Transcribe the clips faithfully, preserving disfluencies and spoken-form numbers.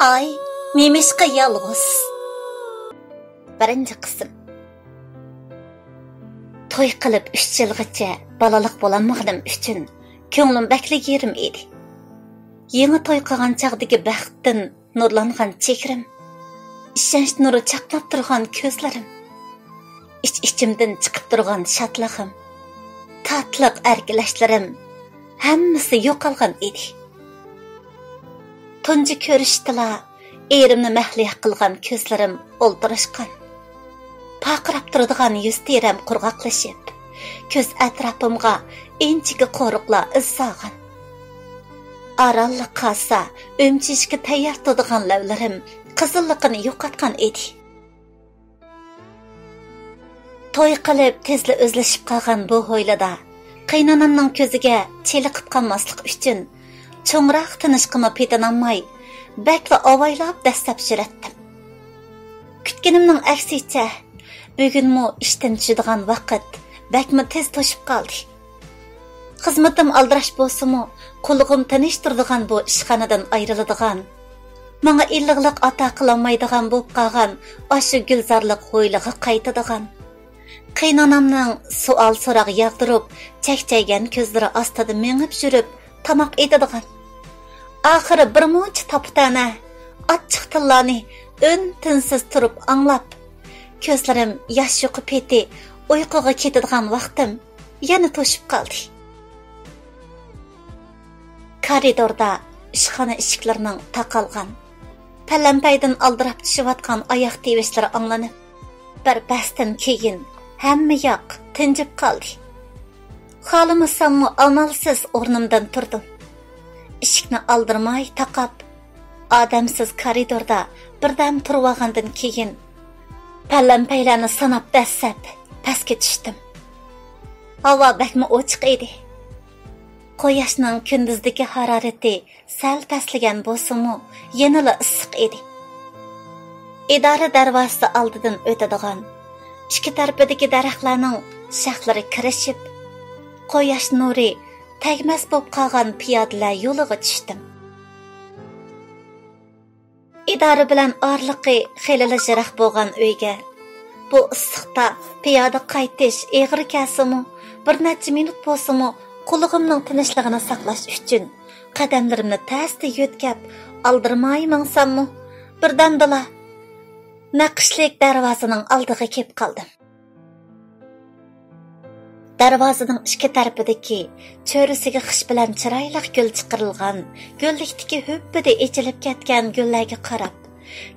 ئاي، نېمىشقا يالغۇز؟ بىرىنچى قىسىم. توي قىلىپ ئۈچ يىلغىچە بالىلىق بولالمىغىنىم ئۈچۈن كۆڭلۈم بەكلا يېرىم ئىدى. يېڭى توي قىلغان چاغدىكى بەختتىن نۇرلانغان چېھرىم، ئىشەنچ نۇرى چاقناپ تۇرغان كۆزلىرىم، ئىچ-ئىچىمدىن چىقىپ تۇرغان شادلىقىم، تاتلىق ئەركىلەشلىرىم، ھەممىسى يوقالغان ئىدى. تۇنجى كۆرۈشتىلا ئېرىمنى مەھلىيا قىلغان كۆزلىرىم ئولتۇرۇشقان. پارقىراپ تۇرىدىغان يۈز تېرەم قۇرغاقلىشىپ، كۆز ئەتراپىمغا ئىنچىكە قورۇقلار ئىز سالغان. ئارانلا قالسا ئۈمچۈشكە تەييار تۇرىدىغان لەۋلىرىم قىزىللىقىنى يوقاتقان ئىدى. توي قىلىپ تېزلا ئۆزلىشىپ قالغان بۇ ھويلىدا قېيىنئانامنىڭ كۆزىگە چېلىقىپ قالماسلىق ئۈچۈن، چوڭراق تىنىشقىمۇ پېتىنالماي، بەكلا ئاۋايلاپ دەسسەپ يۈرەتتىم. كۈتكىنىمنىڭ ئەكسىچە، بۈگۈنمۇ ئىشتىن چۈشىدىغان ۋاقىت بەكمۇ تېز توشۇپ قالدى. خىزمىتىم ئالدىراش بولسىمۇ، قۇلىقىم تىنچ تۇرىدىغان بۇ ئىشخانىدىن ئايرىلىدىغان، ماڭا ئىللىقلىق ئاتا قىلالمايدىغان بولۇپ قالغان ئاشۇ گۈلزارلىق ھويلىغا قايتىدىغان، قېيىنئانامنىڭ سوئال-سوراق ياغدۇرۇپ، چەكچەيگەن كۆزلىرى ئاستىدا مېڭىپ يۈرۈپ تاماق ئېتىدىغان، ئاخىرى بىر مۇنچە تاپا-تەنە، ئاچچىق تىللارنى ئۈن-تىنسىز تۇرۇپ ئاڭلاپ، كۆزلىرىم ياش يۇقى پېتى ئۇيقۇغا كېتىدىغان ۋاقتىم يەنە توشۇپ قالدى. كارىدوردا ئىشخانا ئىشىكلىرىنىڭ تاقالغان، پەلەمپەيدىن ئالدىراپ چۈشۈۋاتقان ئاياق تىۋىشلىرى ئاڭلىنىپ، بىر پەستىن كېيىن ھەممە ياق تىنجىپ قالدى. خالىمىساممۇ ئامالسىز ئورنۇمدىن تۇردۇم. ئىشىكنى ئالدىرىماي تاقاپ، ئادەمسىز كارىدوردا بىردەم تۇرۇۋالغاندىن كېيىن، پەلەمپەيلەرنى ساناپ دەسسەپ پەسكە چۈشتۈم. ھاۋا بەكمۇ ئوچۇق ئىدى. قۇياشنىڭ كۈندۈزدىكى ھارارىتى سەل پەسلىگەن بولسىمۇ، يەنىلا ئىسسىق ئىدى. ئىدارە دەرۋازىسى ئالدىدىن ئۆتىدىغان ئىككى تەرىپىدىكى دەرەخلەرنىڭ شاخلىرى كىرىشىپ، قۇياش نۇرى تەگمەس بولۇپ قالغان پىيادىلەر يولىغا چۈشتۈم. ئىدارە بىلەن ئارىلىقى خېلىلا يىراق بولغان ئۆيگە بۇ ئىسسىقتا پىيادە قايتىش ئېغىر كەلسىمۇ، بىر نەچچە مىنۇت بولسىمۇ قۇلىقىمنىڭ تىنچلىقىنى ساقلاش ئۈچۈن قەدەملىرىمنى تەستە يۆتكەپ، ئالدىرىماي ماڭساممۇ، بىردەمدىلا نەقىشلىك دەرۋازىنىڭ ئالدىغا كېلىپ قالدىم. دەرۋازىنىڭ ئىككى تەرىپىدىكى چۆرىسىگە خىش بىلەن چىرايلىق گۈل چىقىرىلغان گۈللۈكتىكى ھۈپپىدە ئېچىلىپ كەتكەن گۈللەرگە قاراپ،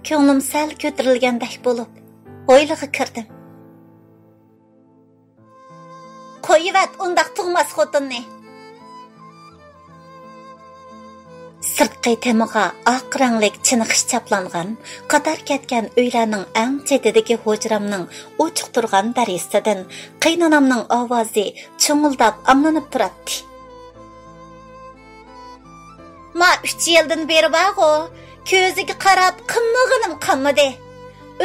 كۆڭلۈم سەل كۆتۈرۈلگەندەك بولۇپ، ھويلىغا كىردىم. قويۇۋەت ئۇنداق تۇغماس خوتۇننى! سىرتقى تېمىغا ئاق رەڭلىك چېنىقىش چاپلانغان، قاتار كەتكەن ئۆيلەرنىڭ ئەڭ چېتىدىكى ھۇجرامنىڭ ئوچۇق تۇرغان دېرىزىسىدىن قېيىنئانامنىڭ ئاۋازى چۇڭۇلداپ ئاڭلىنىپ تۇراتتى. ما ئۈچ يىلدىن بېرى بارغۇ، كۆزىگە قاراپ قىلمىغىنىم قالمىدى.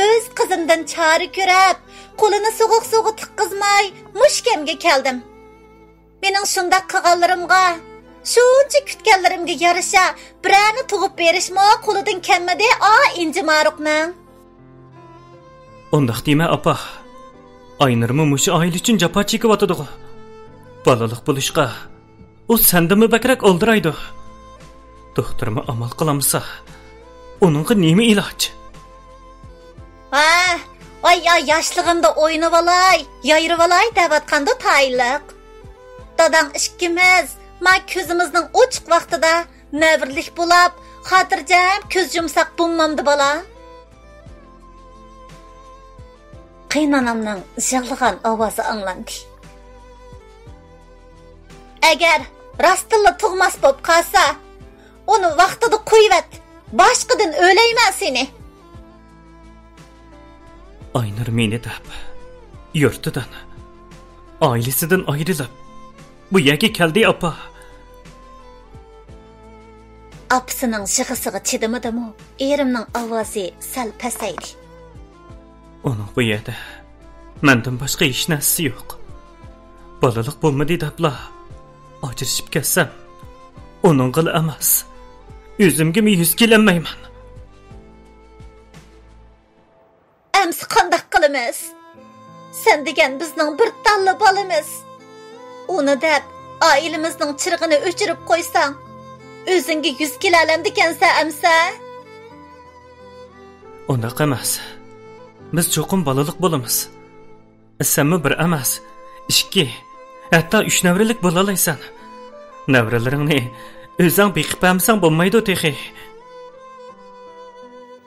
ئۆز قىزىمدىن چارە كۆرۈپ، قولىنى سوغۇق سۇغا تۇتقۇزماي مۇشۇ كەمگە كەلدىم. مېنىڭ شۇنداق قىلغانلىرىمغا، شۇنچە كۈتكەنلىرىمگە يارىشا بىرەرنى تۇغۇپ بېرىشمۇ قولىدىن كەلمىدى ئا ئىنجى مارۇقنىڭ. ئۇنداق دېمە، ئاپا. ئاينۇرمۇ مۇشۇ ئائىلە ئۈچۈن جاپا چېكىۋاتىدىغۇ. بالىلىق بولۇشقا، ئۇ سەندىنمۇ بەكرەك ئالدىرايدۇ. دوختۇرمۇ ئامال قىلالمىسا، ئۇنىڭغا نېمە ئىلاج؟ ھە، ئاي، ئاي، ياشلىقىمدا ئوينىۋالاي، يايرىۋالاي دەۋاتقاندۇ تايىنلىق. داداڭ ئىككىمىز ما كۆزىمىزنىڭ ئوچۇق ۋاقتىدا نەۋرىلىك بولاپ، خاتىرجەم كۆز يۇمساق بولمامدۇ بالا؟ قېيىنئانامنىڭ يىغلىغان ئاۋازى ئاڭلاندى. ئەگەر راستتىنلا تۇغماس بولۇپ قالسا، ئۇنى ۋاقتىدا قويۇۋەت، باشقىدىن ئۆلەيمەن سېنى. ئاينۇر مېنى دەپ، يۇرتىدىن، ئائىلىسىدىن ئايرىلىپ، بۇ يەرگە كەلدى، ئاپا. ئاپىسىنىڭ يىغىسىغا چىدىمىدىمۇ، ئېرىمنىڭ ئاۋازى سەل پەسەيدى. ئۇنىڭ بۇ يەردە مەندىن باشقا ھېچ نەرسىسى يوق. بالىلىق بولمىدى دەپلا ئاجرىشىپ كەتسەم، ئۇنىڭغىلا ئەمەس، ئۆزۈمگىمۇ يۈز كېلەلمەيمەن. ئەمەس. سەن دېگەن بىزنىڭ بىر تاللا بالىمىز. ئۇنى دەپ، ئائىلىمىزنىڭ چىرىغىنى ئۆچۈرۈپ قويساڭ، ئۆزۈڭگە يۈز كېلەلەمدىكەنسەن ئەمسە؟ ئۇنداق ئەمەس. بىز چوقۇم بالىلىق بولىمىز. سەنمۇ بىر ئەمەس، ئىككى، ھەتتا ئۈچ نەۋرىلىك بولالايسەن. نەۋرىلىرىڭنى ئۆزۈڭ بېقىپ بەرمىسەڭ بولمايدۇ تېخى.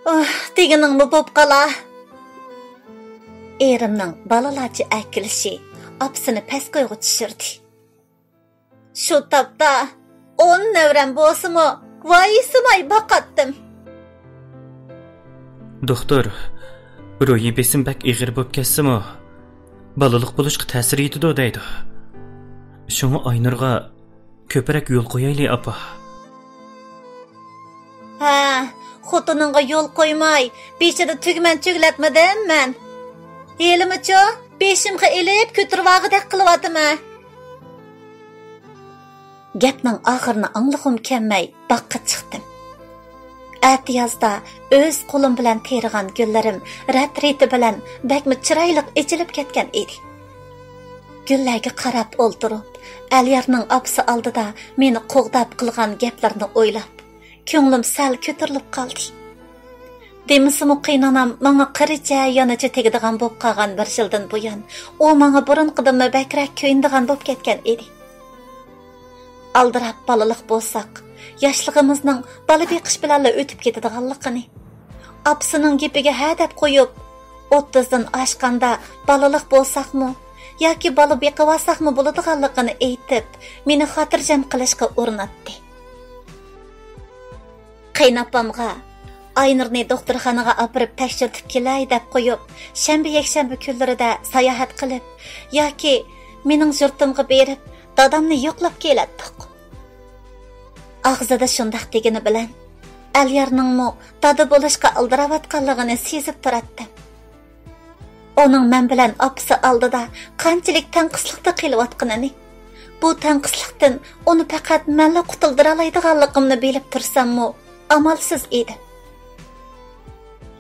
ئۇھ، دېگىنىڭمۇ بوپ قالا. ئېرىمنىڭ بالىلارچە ئەركىلىشى ئاپىسىنى پەس كويغا چۈشۈردى. شۇ تاپتا ئون نەۋرەم بولسىمۇ، ۋايسىماي باقاتتىم. دوختۇر، روھىي بېسىم بەك ئېغىر بولۇپ كەتسىمۇ، بالىلىق بولۇشقا تەسىر يېتىدۇ دەيدۇ. شۇڭا ئاينۇرغا كۆپرەك يول قويايلى، ئاپا. ھە، خوتۇنۇڭغا يول قويماي، بېشىدا تۈگمەن تۈگلەتمىدىم مەن. ھېلىمۇچۇ، بېشىمغا ئېلىپ كۆتۈرۈۋالغۇدەك قىلىۋاتىمەن. گەپنىڭ ئاخىرىنى ئاڭلىغۇم كەلمەي، باغقا چىقتىم. ئەتىيازدا ئۆز قولۇم بىلەن تېرىغان گۈللىرىم رەت-رېتى بىلەن بەكمۇ چىرايلىق ئېچىلىپ كەتكەن ئىدى. گۈللەرگە قاراپ ئولتۇرۇپ، ئەليارنىڭ ئاپىسى ئالدىدا مېنى قوغداپ قىلغان گەپلىرىنى ئويلاپ، كۆڭلۈم سەل كۆتۈرۈلۈپ قالدى. دېمىسىمۇ قېينانام ماڭا قېرىچە يانىچە تېگىدىغان بولۇپ قالغان بىر يىلدىن بۇيان، ئۇ ماڭا بۇرۇنقىدىنمۇ بەكرەك كۆيۈنىدىغان بولۇپ كەتكەن ئىدى. ئالدىراپ بالىلىق بولساق، ياشلىقىمىزنىڭ بالا بېقىش بىلەنلا ئۆتۈپ كېتىدىغانلىقىنى، ئاپىسىنىڭ گېپىگە ھە دەپ قويۇپ، ئوتتۇزدىن ئاشقاندا بالىلىق بولساقمۇ ياكى بالا بېقىۋالساقمۇ بولىدىغانلىقىنى ئېيتىپ، مېنى خاتىرجەم قىلىشقا ئۇرۇناتتى. قېيىنئاپامغا ئاينۇرنى دوختۇرخانىغا ئاپىرىپ تەكشۈرتۈپ كېلەي دەپ قويۇپ، شەنبە، يەكشەنبە كۈنلىرىدە ساياھەت قىلىپ ياكى مېنىڭ يۇرتۇمغا بېرىپ، دادامنى يوقلاپ كېلەتتۇق. ئاغزىدا شۇنداق دېگىنى بىلەن، ئەليارنىڭمۇ دادا بولۇشقا ئالدىراۋاتقانلىقىنى سېزىپ تۇراتتىم. ئۇنىڭ مەن بىلەن ئاپىسى ئالدىدا قانچىلىك تەڭقىسلىقتا قېلىۋاتقىنىنى، بۇ تەڭقىسلىقتىن ئۇنى پەقەت مەنلا قۇتۇلدۇرالايدىغانلىقىمنى بىلىپ تۇرساممۇ، ئامالسىز ئىدىم.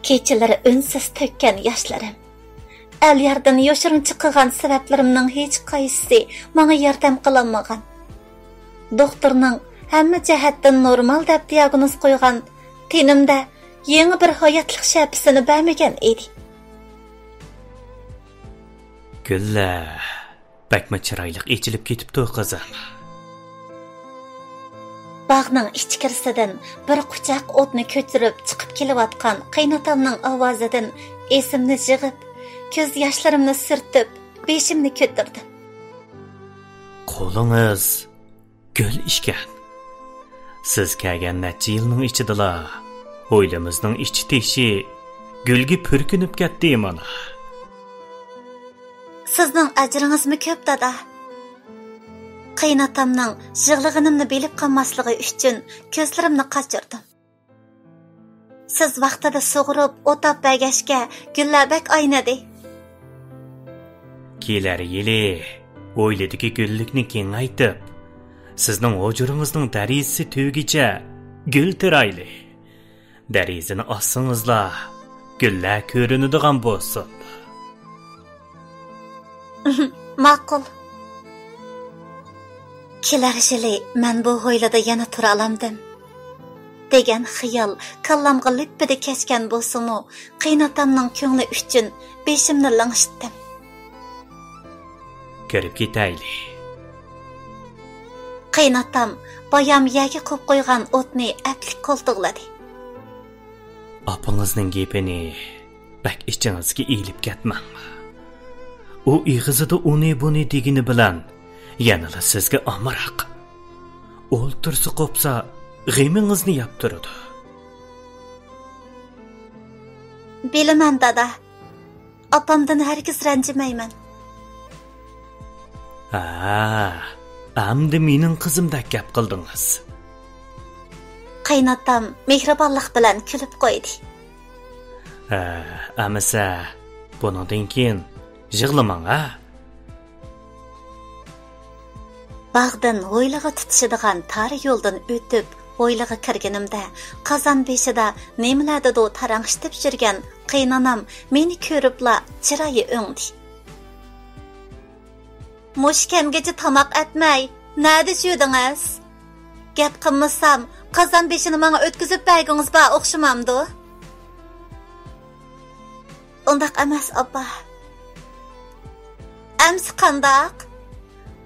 كېچىلىرى ئۈنسىز تۆككەن ياشلىرىم، ئەلياردىن يوشۇرۇنچە قىلغان سەۋەبلىرىمنىڭ ھېچقايسىسى ماڭا ياردەم قىلالمىغان. دوختۇرنىڭ ھەممە جەھەتتىن نورمال دەپ دىياگنوز قويغان تېنىمدە يېڭى بىر ھاياتلىق شەپىسىنى بەرمىگەن ئىدى. گۈللەر، بەكمۇ چىرايلىق ئېچىلىپ كېتىپتۇ، قىزىم. باغنىڭ ئىچكىرىسىدىن بىر قۇچاق ئوتنى كۆتۈرۈپ چىقىپ كېلىۋاتقان قېيىنئاتامنىڭ ئاۋازىدىن ئېسىمنى يىغىپ، كۆز ياشلىرىمنى سۈرتۈپ، بېشىمنى كۆتۈردۈم. قولىڭىز گۈل ئىكەن. سىز كەلگەن نەچچە يىلنىڭ ئىچىدىلا ھويلىمىزنىڭ ئىچى تېشى گۈلگە پۈركىنىپ كەتتى مانا. سىزنىڭ ئەجرىڭىزمۇ كۆپ، دادا. قېيىنئاتامنىڭ يىغلىغىنىمنى بىلىپ قالماسلىقى ئۈچۈن كۆزلىرىمنى قاچۇردۇم. سىز ۋاقتىدا سۇغۇرۇپ، ئوتاپ بەرگەچكە، گۈللەر بەك ئاينىدى. كېلەر يىلى ھويلىدىكى گۈللۈكنى كېڭەيتىپ، سىزنىڭ ھۇجرىڭىزنىڭ دەرىزىسى تۈگىگىچە گۈل تېرايلى. دەرىزىنى ئاچسىڭىزلا، گۈللەر كۆرۈنىدىغان بولسۇن. ماقۇل. كېلەر يىلى مەن بۇ ھويلىدا يەنە تۇرالامدىم، دېگەن خىيال كاللامغا لىپپىدە كەچكەن بولسىمۇ، قېيىنئاتامنىڭ كۆڭلى ئۈچۈن بېشىمنى لىڭشىتتىم. كىرىپ كېتەيلى. قېيىنئاتام بايام يەرگە قويۇپ قويغان ئوتنى ئەپلىك قولتۇقلىدى. ئاپىڭىزنىڭ گېپىنى بەك ئىچىڭىزگە ئېلىپ كەتمەڭ. ئۇ ئېغىزىدا ئۇنى بۇنى دېگىنى بىلەن يەنىلا سىزگە ئامراق. ئولتۇرسا قوپسا غېمىڭىزنى يەپ تۇرىدۇ. بىلىمەن، دادا. ئاپامدىن ھەرگىز رەنجىمەيمەن. ھە، ئەمدى مېنىڭ قىزىمدەك گەپ قىلدىڭىز. قېيىنئاتام مېھرىبانلىق بىلەن كۈلۈپ قويدى. ھە، ئەمىسە، بۇنىڭدىن كېيىن يىغلىماڭ، ھە؟ باغدىن ھويلىغا تۇتىشىدىغان تار يولدىن ئۆتۈپ، ھويلىغا كىرگىنىمدە، قازان بېشىدا نېمىلەردىدۇر تاراڭشىتىپ يۈرگەن قېينانام مېنى كۆرۈپلا چىرايى ئۆڭدى. مۇشۇ كەمگىچە تاماق ئەتمەي، نەدە يۈردىڭىز؟ گەپ قىلمىسام، قازان بېشىنى ماڭا ئۆتكۈزۈپ بەرگۈڭىز بار ئوخشىمامدۇ؟ ئۇنداق ئەمەس، ئاپا. ئەمسە قانداق؟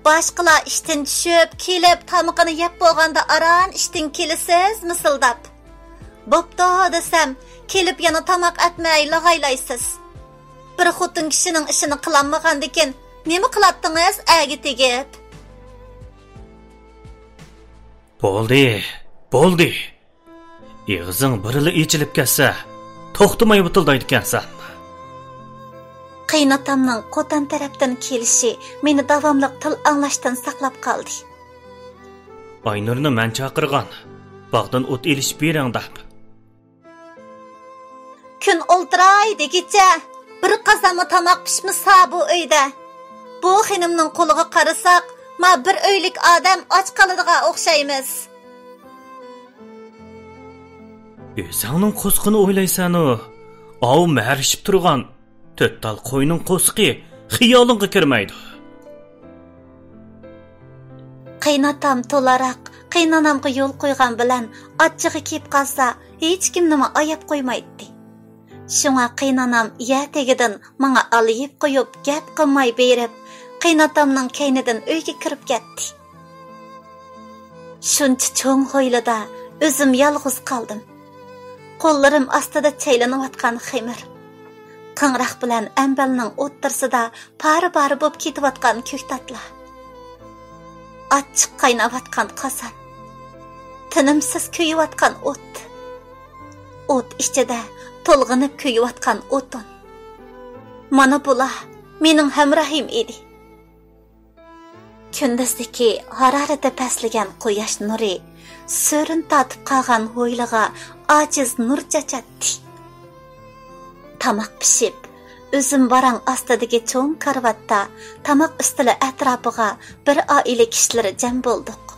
باشقىلار ئىشتىن چۈشۈپ، كېلىپ، تامىقىنى يەپ بولغاندا ئاران ئىشتىن كېلىسىز، مىسىلداپ. بوپتۇ دېسەم، كېلىپ يەنە تاماق ئەتمەي لاغايلايسىز. بىر خوتۇن كىشىنىڭ ئىشىنى قىلالمىغاندىكىن، نېمە قىلاتتىڭىز ئەگە تېگىپ؟ بولدى، بولدى. ئېغىزىڭ بىرلا ئېچىلىپ كەتسە، توختىماي ۋىتىلدايدىكەنسەن. قېيىنئاتامنىڭ قوتان تەرەپتىن كېلىشى مېنى داۋاملىق تىل ئاڭلاشتىن ساقلاپ قالدى. ئاينۇرنى مەن چاقىرغان، باغدىن ئوت ئېلىشىپ بېرىڭ دەپ. كۈن ئولتۇراي دېگۈچە، بىر قازانمۇ تاماق پىشمىسا بۇ ئۆيدە. بۇ خېنىمنىڭ قولىغا قارىساق، ما بىر ئۆيلۈك ئادەم ئاچ قالىدىغان ئوخشايمىز. ئۆزۈڭنىڭ قورسىقىنى ئويلايسەنۇ، ئاۋۇ مەرىشىپ تۇرغان تۆت تال قوينىڭ قورسىقى خىيالىڭغا كىرمەيدۇ. قېيىنئاتام تولاراق قېيىنئانامغا يول قويغان بىلەن ئاچچىقى كېلىپ قالسا، ھېچكىمنىمۇ ئاياپ قويمايتتى. شۇڭا قېيىنئانام يەر تېگىدىن ماڭا ئالىيىپ قويۇپ، گەپ قىلماي بېرىپ، قېيىنئاتامنىڭ كەينىدىن ئۆيگە كىرىپ كەتتى. شۇنچە چوڭ ھويلىدا ئۆزۈم يالغۇز قالدىم. قوللىرىم ئاستىدا چايلىنىۋاتقان خېمىر، قىڭراق بىلەن ئەمبەلنىڭ ئوتتۇرىسىدا پارە-پارە بولۇپ كېتىۋاتقان كۆكتاتلار، ئاچچىق قايناۋاتقان قازان، تىنىمسىز كۆيۈۋاتقان ئوت، ئوت ئىچىدە تولغىنىپ كۆيۈۋاتقان ئوتۇن. مانا بۇلار مېنىڭ ھەمراھىم ئىدى. كۈندۈزدىكى ھارارىتى پەسلىگەن قۇياش نۇرى سۈرۈن تارتىپ قالغان ھويلىغا ئاجىز نۇر چاچاتتى. تاماق پىشىپ، ئۈزۈم باراڭ ئاستىدىكى چوڭ كارىۋاتتا تاماق ئۈستىلى ئەتراپىغا بىر ئائىلە كىشىلىرى جەم بولدۇق.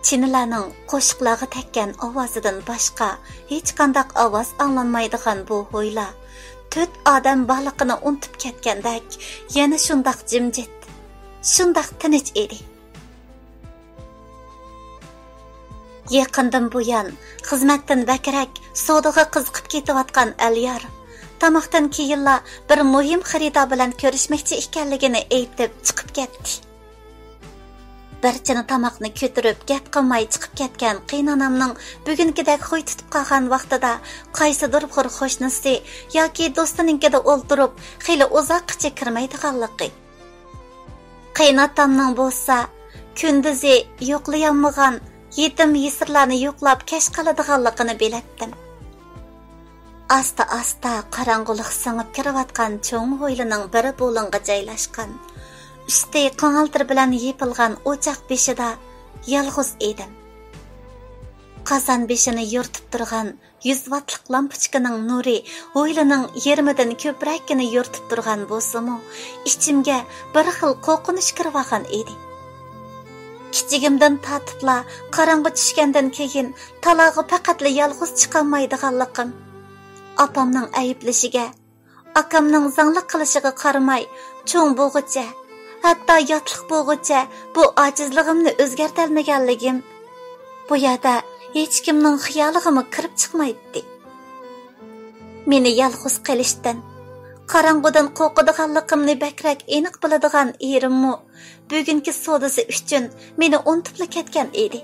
چىنىلەرنىڭ قوشۇقلارغا تەگكەن ئاۋازىدىن باشقا ھېچقانداق ئاۋاز ئاڭلانمايدىغان بۇ ھويلا، تۆت ئادەم بارلىقىنى ئۇنتۇپ كەتكەندەك، يەنە شۇنداق جىمجىت، شۇنداق تىنچ ئىدى. يېقىندىن بۇيان، خىزمەتتىن بەكرەك سودىغا قىزىقىپ كېتىۋاتقان ئەليار، تاماقتىن كېيىنلا بىر مۇھىم خېرىدار بىلەن كۆرۈشمەكچى ئىكەنلىكىنى ئېيتىپ چىقىپ كەتتى. بىر چىنە تاماقنى كۆتۈرۈپ، گەپ قىلماي چىقىپ كەتكەن قېيىنئانامنىڭ بۈگۈنكىدەك خۇي تۇتۇپ قالغان ۋاقتىدا قايسىدۇر بىر قوشنىسى ياكى دوستىنىڭكىدە ئولتۇرۇپ، خېلى ئۇزاققىچە كىرمەيدىغانلىقى، قېيىنئاتامنىڭ بولسا كۈندۈزى يوقلىيالمىغان يېتىم-يېسىرلارنى يوقلاپ كەچ قالىدىغانلىقىنى بىلەتتىم. ئاستا-ئاستا قاراڭغۇلۇق سىڭىپ كىرىۋاتقان چوڭ ھويلىنىڭ بىر بۇلۇڭغا جايلاشقان، ئۈستى قىڭالتىر بىلەن يېپىلغان ئوچاق بېشىدا يالغۇز ئىدىم. قازان بېشىنى يورۇتۇپ تۇرغان يۈز ۋاتلىق لامپۇچكىنىڭ نۇرى ھويلىنىڭ يېرىمىدىن كۆپرەكىنى يورۇتۇپ تۇرغان بولسىمۇ، ئىچىمگە بىر خىل قورقۇنچ كىرىۋالغان ئىدى. كىچىكىمدىن تارتىپلا قاراڭغۇ چۈشكەندىن كېيىن تالاغا پەقەتلا يالغۇز چىقالمايدىغانلىقىم، ئاپامنىڭ ئەيىبلىشىگە، ئاكامنىڭ زاڭلىق قىلىشىغا قارىماي، چوڭ بولغۇچە، ھەتتا ياتلىق بولغۇچە بۇ ئاجىزلىقىمنى ئۆزگەرتەلمىگەنلىكىم، بۇ يەردە ھېچكىمنىڭ خىيالىغىمۇ كىرىپ چىقمايتتى. مېنى يالغۇز قېلىشتىن، قاراڭغۇدىن قورقىدىغانلىقىمنى بەكرەك ئېنىق بىلىدىغان ئېرىممۇ بۈگۈنكى سودىسى ئۈچۈن مېنى ئۇنتۇپلا كەتكەن ئىدى.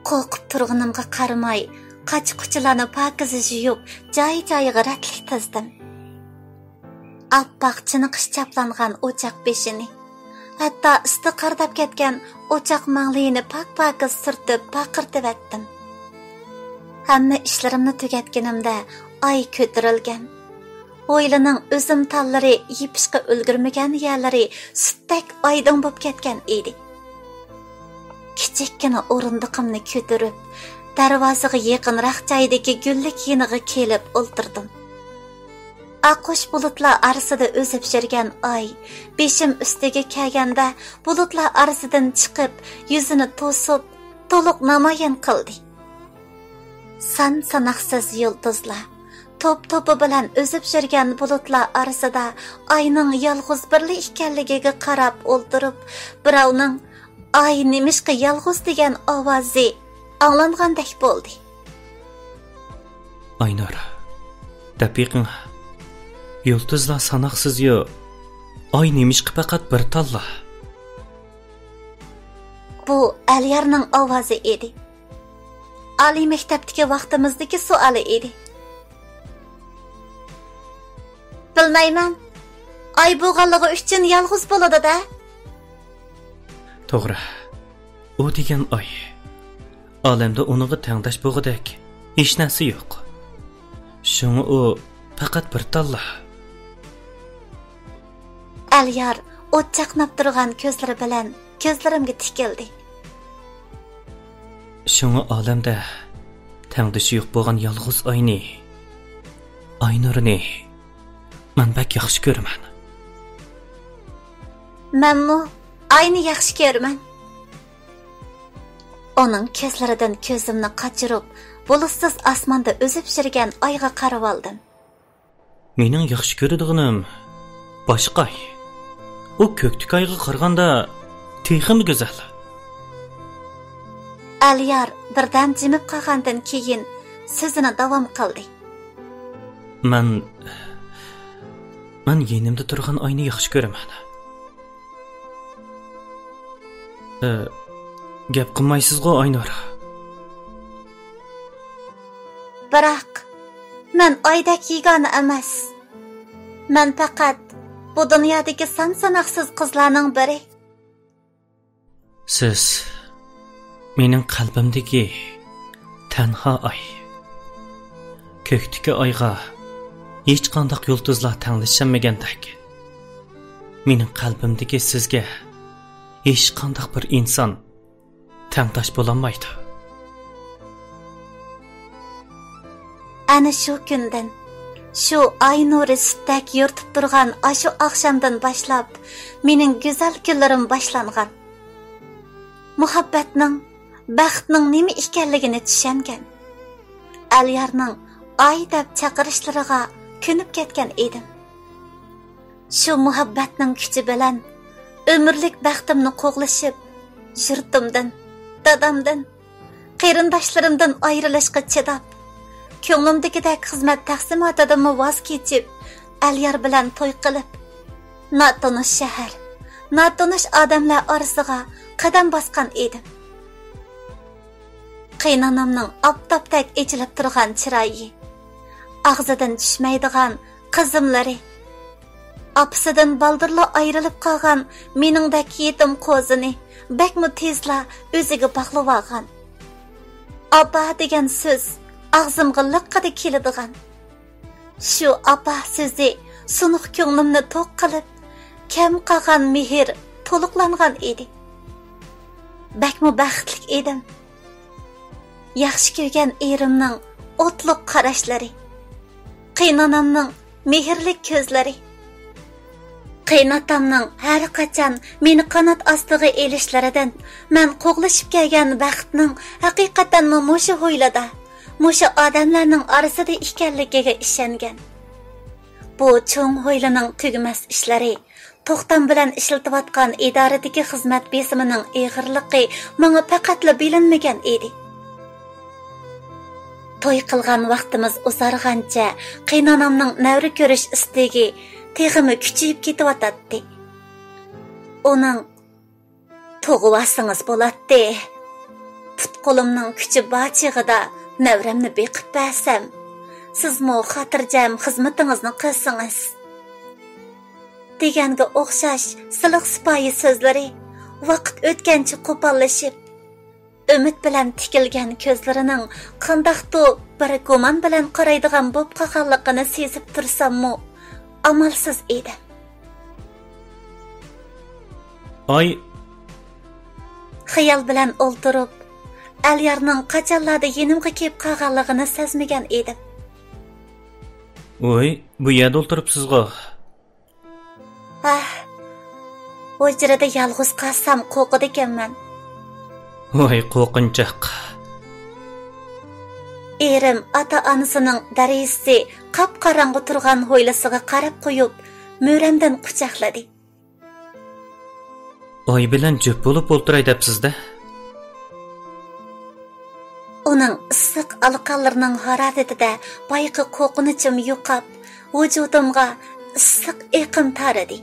قورقۇپ تۇرغىنىمغا قارىماي، قاچا-قۇچىلارنى پاكىز يۇيۇپ، جاي-جايىغا رەتلىك تىزدىم. ئاپئاق چېنىقىش چاپلانغان ئوچاق بېشىنى، ھەتتا ئىستى قارىداپ كەتكەن ئوچاق ماڭلىيىنى پاك-پاكىز سۈرتۈپ پارقىرىتىۋەتتىم. ھەممە ئىشلىرىمنى تۈگەتكىنىمدە ئاي كۆتۈرۈلگەن. ھويلىنىڭ ئۈزۈم تاللىرى يېپىشقا ئۈلگۈرمىگەن يەرلىرى سۈتتەك ئايدىڭ بولۇپ كەتكەن ئىدى. كىچىككىنە ئورۇندۇقۇمنى كۆتۈرۈپ، دەرۋازىغا يېقىنراق جايدىكى گۈللۈك يېنىغا كېلىپ ئولتۇردۇم. ئاققۇش بۇلۇتلار ئارىسىدا ئۈزۈپ يۈرگەن ئاي بېشىم ئۈستىگە كەلگەندە، بۇلۇتلار ئارىسىدىن چىقىپ، يۈزىنى توسۇپ، تولۇق نامايان قىلدى. سان-ساناقسىز يۇلتۇزلار توپ-توپى بىلەن ئۈزۈپ يۈرگەن بۇلۇتلار ئارىسىدا ئاينىڭ يالغۇز بىرلا ئىكەنلىكىگە قاراپ ئولتۇرۇپ، بىراۋنىڭ «ئاي نېمىشقا يالغۇز؟» دېگەن ئاۋازى ئاڭلانغاندەك بولدى. ئاينۇر، دەپ بېقىڭ، يۇلتۇزلار ساناقسىزيۇ، ئاي نېمىشقا پەقەت بىر تاللا؟ بۇ ئەليارنىڭ ئاۋازى ئىدى. ئالىي مەكتەپتىكى ۋاقتىمىزدىكى سوئالى ئىدى. بىلمەيمەن. ئاي بولغانلىقى ئۈچۈن يالغۇز بولىدۇ-دە. توغرا. ئۇ دېگەن ئاي. ئالەمدە ئۇنىڭغا تەڭداش بولغۇدەك ھېچ نەرسە يوق. شۇڭا ئۇ پەقەت بىر تاللا. ئەليار ئوت چاقناپ تۇرغان كۆزلىرى بىلەن كۆزلىرىمگە تىكىلدى. شۇڭا ئالەمدە تەڭدىشى يوق بولغان يالغۇز ئاينى، ئاينۇرنى مەن بەك ياخشى كۆرىمەن. مەنمۇ ئاينى ياخشى كۆرىمەن. ئۇنىڭ كۆزلىرىدىن كۆزۈمنى قاچۇرۇپ، بۇلۇتسىز ئاسماندا ئۈزۈپ يۈرگەن ئايغا قارىۋالدىم. مېنىڭ ياخشى كۆرىدىغىنىم باشقا ئاي. ئۇ كۆكتىكى ئايغا قارىغاندا تېخىمۇ گۈزەل. ئەليار بىردەم جىمىپ قالغاندىن كېيىن سۆزىنى داۋام قىلدى. مەن، مەن يېنىمدا تۇرغان ئاينى ياخشى كۆرىمەن. ئە، گەپ قىلمايسىزغۇ، ئاينۇر؟ بىراق، مەن ئايدەك يېگانە ئەمەس. مەن پەقەت بۇ دۇنيادىكى سان-ساناقسىز قىزلارنىڭ بىرى. سىز مېنىڭ قەلبىمدىكى تەنھا ئاي. كۆكتىكى ئايغا ھېچقانداق يۇلتۇزلار تەڭلىشەلمىگەندەك، مېنىڭ قەلبىمدىكى سىزگە ھېچقانداق بىر ئىنسان تەڭداش بولالمايدۇ. ئەنە شۇ كۈندىن، شۇ ئاي نۇرى سۈتتەك يورۇتۇپ تۇرغان ئاشۇ ئاخشامدىن باشلاپ، مېنىڭ گۈزەل كۈنلىرىم باشلانغان. مۇھەببەتنىڭ، بەختنىڭ نېمە ئىكەنلىكىنى چۈشەنگەن. ئەليارنىڭ ئاي دەپ چاقىرىشلىرىغا كۆنۈپ كەتكەن ئىدىم. شۇ مۇھەببەتنىڭ كۈچى بىلەن ئۆمۈرلۈك بەختىمنى قوغلىشىپ، يۇرتۇمدىن، دادامدىن، قېرىنداشلىرىمدىن ئايرىلىشقا چىداپ، كۆڭلۈمدىكىدەك خىزمەت تەقسىماتىدىنمۇ ۋاز كېچىپ، ئەليار بىلەن توي قىلىپ، ناتونۇش شەھەر، ناتونۇش ئادەملەر ئارىسىغا قەدەم باسقان ئىدىم. قېينانامنىڭ ئاپتاپتەك ئېچىلىپ تۇرغان چىرايى، ئاغزىدىن چۈشمەيدىغان قىزىملىرى، ئاپىسىدىن بالدۇرلا ئايرىلىپ قالغان مېنىڭدەك يېتىم قوزىنى بەكمۇ تېزلا ئۆزىگە باغلىۋالغان. ئاپا دېگەن سۆز ئاغزىمغا لىققىدە كېلىدىغان. شۇ ئاپا سۆزى سۇنۇق كۆڭلۈمنى توق قىلىپ، كەم قالغان مېھىر تولۇقلانغان ئىدى. بەكمۇ بەختلىك ئىدىم. ياخشى كۆرگەن ئېرىمنىڭ ئوتلۇق قاراشلىرى، قېينانامنىڭ مېھىرلىك كۆزلىرى، قېيناتامنىڭ ھەر قاچان مېنى قانات ئاستىغا ئېلىشلىرىدىن مەن قوغلىشىپ كەلگەن بەختنىڭ ھەقىقەتەنمۇ مۇشۇ ھويلىدا، مۇشۇ ئادەملەرنىڭ ئارىسىدا ئىكەنلىكىگە ئىشەنگەن. بۇ چوڭ ھويلىنىڭ تۈگىمەس ئىشلىرى، توختام بىلەن ئىشلىتىۋاتقان ئىدارىدىكى خىزمەت بېسىمىنىڭ ئېغىرلىقى ماڭا پەقەتلا بىلىنمىگەن ئىدى. توي قىلغان ۋاقتىمىز ئۇزارغانچە قېينانامنىڭ نەۋرە كۆرۈش ئىستىكى تېخىمۇ كۈچىيىپ كېتىۋاتاتتى. ئۇنىڭ «تۇغۇۋالسىڭىز بولاتتى. پۇت-قولۇمنىڭ كۈچى بار چېغىدا نەۋرەمنى بېقىپ بەرسەم، سىزمۇ خاتىرجەم خىزمىتىڭىزنى قىلسىڭىز» دېگەنگە ئوخشاش سىلىق سىپايى سۆزلىرى ۋاقىت ئۆتكەنچە قوپاللىشىپ، ئۈمىد بىلەن تىكىلگەن كۆزلىرىنىڭ قانداقتۇ بىر گۇمان بىلەن قارايدىغان بولۇپ قالغانلىقىنى سېزىپ تۇرساممۇ، ئامالسىز ئىدىم. ئاي. خىيال بىلەن ئولتۇرۇپ، ئەليارنىڭ قاچانلاردا يېنىمغا كېلىپ قالغانلىقىنى سەزمىگەن ئىدىم. ۋوي، بۇ يەردە ئولتۇرۇپسىزغۇ؟ ھەھ، ھۇجرىدا يالغۇز قالسام قورقىدىكەنمەن. ۋاي قورقۇنچاق. ئېرىم ئاتا-ئانىسىنىڭ دەرىزىسى قاپقاراڭغۇ تۇرغان ھويلىسىغا قاراپ قويۇپ، مۈرەمدىن قۇچاقلىدى. ئاي بىلەن جۈپ بولۇپ ئولتۇراي دەپسىز-دە؟ ئۇنىڭ ئىسسىق ئالىقانلىرىنىڭ ھارارىتىدە بايىقى قورقۇنچۇم يوقاپ، ۋۇجۇدۇمغا ئىسسىق ئېقىم تارىدى.